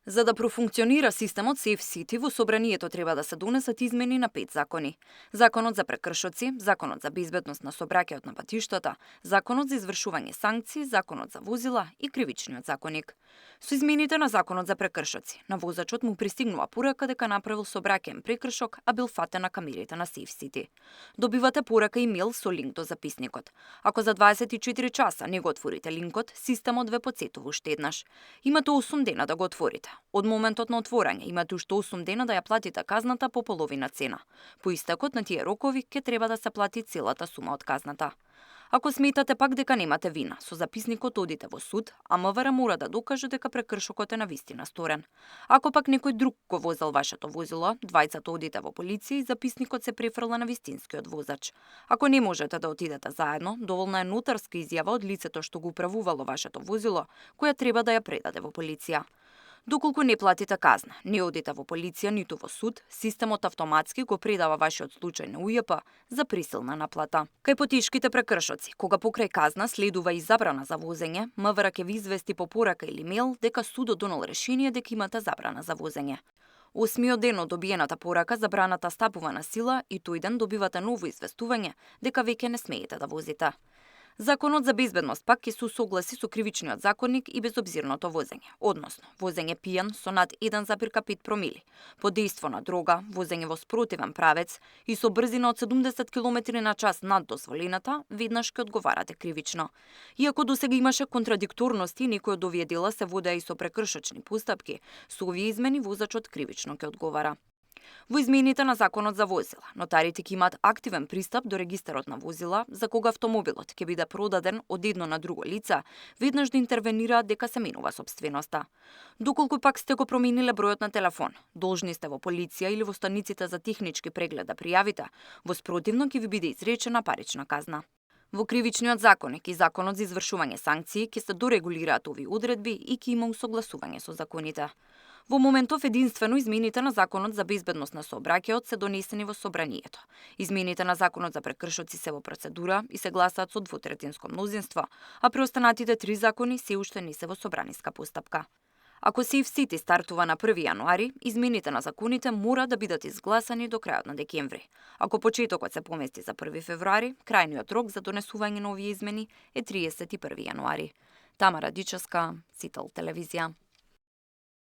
За да профункционира системот Safe City, во собранието треба да се донесат измени на 5 закони. Законот за прекршоци, Законот за безбедност на сообраќајот на патиштата, Законот за извршување санкции, Законот за возила и Кривичниот законник. Со измените на Законот за прекршоци, на возачот му пристигнува порака дека направил сообраќаен прекршок, а бил фатен на камерите на Safe City. Добивате порака имејл со линк до записникот. Ако за 24 часа не го отворите линкот, системот ве потсетува уште еднаш. Имате 8 дена да го отворите. Од моментот на отворање имате уште 8 дена да ја платите казната по половина цена. По истекот на тие рокови ќе треба да се плати целата сума од казната. Ако сметате пак дека немате вина, со записникот одите во суд, а МВР мора да докаже дека прекршокот е навистина сторен. Ако пак некој друг го возел вашето возило, двајцата одите во полиција и записникот се префрла на вистинскиот возач. Ако не можете да отидете заедно, доволна е нотарска изјава од лицето што го управувало вашето возило, која треба да ја предаде во полиција. Доколку не платите казна, не одите во полиција ниту во суд, системот автоматски го предава вашиот случај на УЈП за присилна наплата. Кај потешките прекршоци, кога покрај казна следува и забрана за возење, МВР ќе ви извести по порака или мејл дека судот донел решение дека имате забрана за возење. 8-миот ден од добиената порака забраната стапува на сила и тој ден добивате ново известување дека веќе не смеете да возите. Законот за безбедност пак ќе се усогласи со Кривичниот законник и безобзирното возење, односно возење пијан со над 1,5 промили, под дејство на дрога, возење во спротивен правец и со брзина од 70 км на час над дозволената, веднаш ќе одговарате кривично. Иако досега имаше контрадикторности, некои од овие дела се водеа и со прекршочни постапки, со овие измени возачот кривично ќе одговара. Во измените на Законот за возила, нотарите ќе имаат активен пристап до регистарот на возила, за кога автомобилот ќе биде продаден од едно на друго лице, веднаш да интервенираат дека се менува сопственоста. Доколку пак сте го промениле бројот на телефон, должни сте во полиција или во станиците за технички преглед да пријавите, во спротивно ќе ви биде изречена парична казна. Во Кривичниот законник и Законот за извршување санкции ќе се дорегулираат овие одредби и ќе има усогласување со законите. Во моментов единствено измените на Законот за безбедност на сообраќајот се донесени во собранието. Измените на Законот за прекршоци се во процедура и се гласаат со двотретинско мнозинство, а преостанатите 3 закони се уште не се во собраниска постапка. Ако Safe City стартува на 1 јануари, измените на законите мора да бидат изгласани до крајот на декември. Ако почетокот се помести за 1 февруари, крајниот рок за донесување на овие измени е 31 јануари. Тамара Дичевска, Сител телевизија.